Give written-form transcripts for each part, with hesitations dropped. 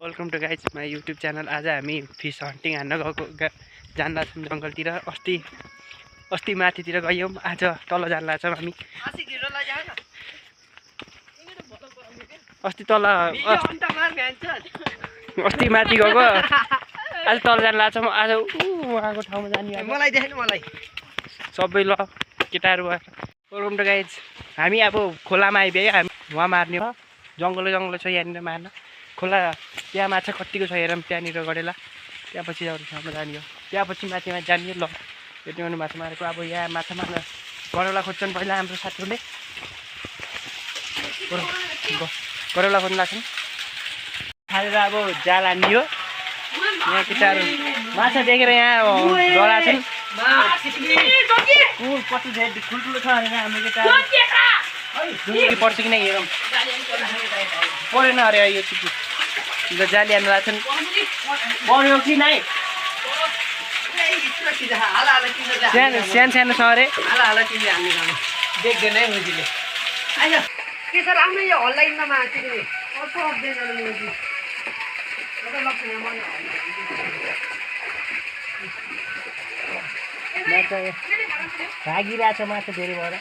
Welcome to guys my YouTube channel. आज हामी fees hunting हान्न गएको जान लाग्छौँ जङ्गलतिर। अस्ति माथितिर गयौँ, आज तल जान लाग्छौँ हामी। अस्ति माथि गएको, आज तल जान लाग्छौँ। आज उहाँको ठाउँमा जाने मलाई देखेन मलाई सबै ल केटाहरू भएर। वेलकम टु गाइज, हामी अब खोलामा आइपुग्यो। हामी वहाँ मार्ने हो, जङ्गल छ यहाँनिर मार्न। खोला त्यहाँ माछा कतिको छ हेरौँ, त्यहाँनिर गढेला। त्यहाँपछि ठाउँमा जाने हो, त्यहाँपछि माथि जाने ल। यति गर्नु माछा मारेको। अब यहाँ माछा मार्न गढेला खोज्छन् पहिला हाम्रो साथीहरूले। गढेला खोज्नु लाग्छन् खालेर अब जाल हान्ने हो। यहाँ केटाहरू माछा देखेर यहाँ डराछन्। कति ठुल्ठुलो छ अरे हाम्रो केटाहरू पर्छ कि नै हेरौँ। परेन अरे यो चिप्पी जाली हान्नु लाग्छन्। पऱ्यो कि नै सानो छ अरे। देख्दैन है मुजीले के सर आफ्नो यो हल्लाइनमा माथिले कस्तो अप्डेट गर्नु मुजी भागिरहेछ माछा धेरै भएर।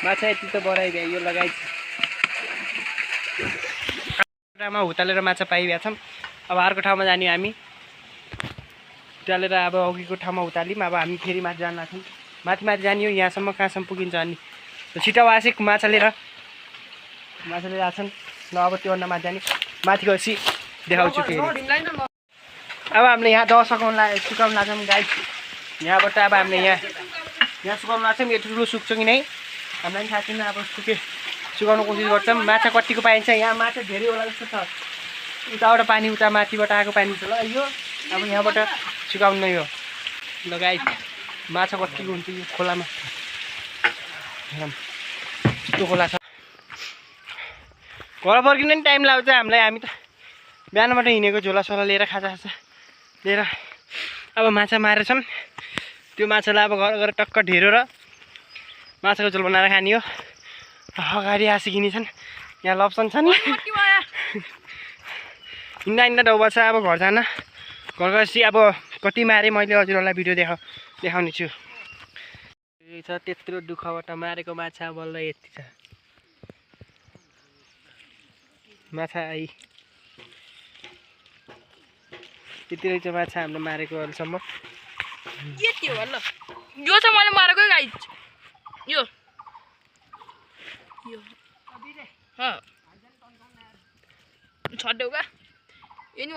माछा यति त बढाइदियो यो लगाइ हुतालेर माछा पाइरहेको छौँ। अब अर्को ठाउँमा जाने हामी। उतालेर अब अघिको ठाउँमा उताल्यौँ। अब हामी फेरि माथि जान लाग्छौँ। माथि जाने हो, यहाँसम्म कहाँसम्म पुगिन्छ अनि छिटो आसेक माछा लिएर आछन्। ल अब त्यो अन्डा माथि जाने, माथि गएपछि देखाउँछु फेरि। अब हामीले यहाँ दह सुकाउनु लाग्छौँ गाइस। यहाँबाट अब हामीले यहाँ सुकाउनु लाग्छौँ। यो ठुलो सुक्छ कि नै हामीलाई पनि थाहा छैन। अब सुकाउनु कोसिस गर्छौँ। माछा कतिको पाइन्छ, यहाँ माछा धेरै होला जस्तो छ। उताबाट पानी उता माथिबाट आएको पानी छ ल यो। अब यहाँबाट सुकाउनु नै हो ल गाइस। माछा कतिको हुन्छ यो खोलामा, यस्तो खोला छ। घर फर्किनु नि टाइम लाग्छ हामीलाई। हामी त बिहानबाट हिँडेको, झोलासोला लिएर खाजा लिएर अब माछा मारेछौँ। त्यो माछालाई अब घर टक्क ढेरेर माछाको झोल बनाएर खाने हो। अगाडि आसिकिनी छन्, यहाँ लप्सन छन्। हिँड्दा डौबा छ। अब घर जान, घर गएपछि अब कति मारेँ मैले हजुरहरूलाई भिडियो देखाउने छु। यही छ, त्यत्रो दुःखबाट मारेको माछा बल्ल यति छ। माछा आई यति रहेछ माछा हामीले मारेको अहिलेसम्म। यति हो ल, यो चाहिँ मैले मारेको गाइस। यो छड्यौ का यो नि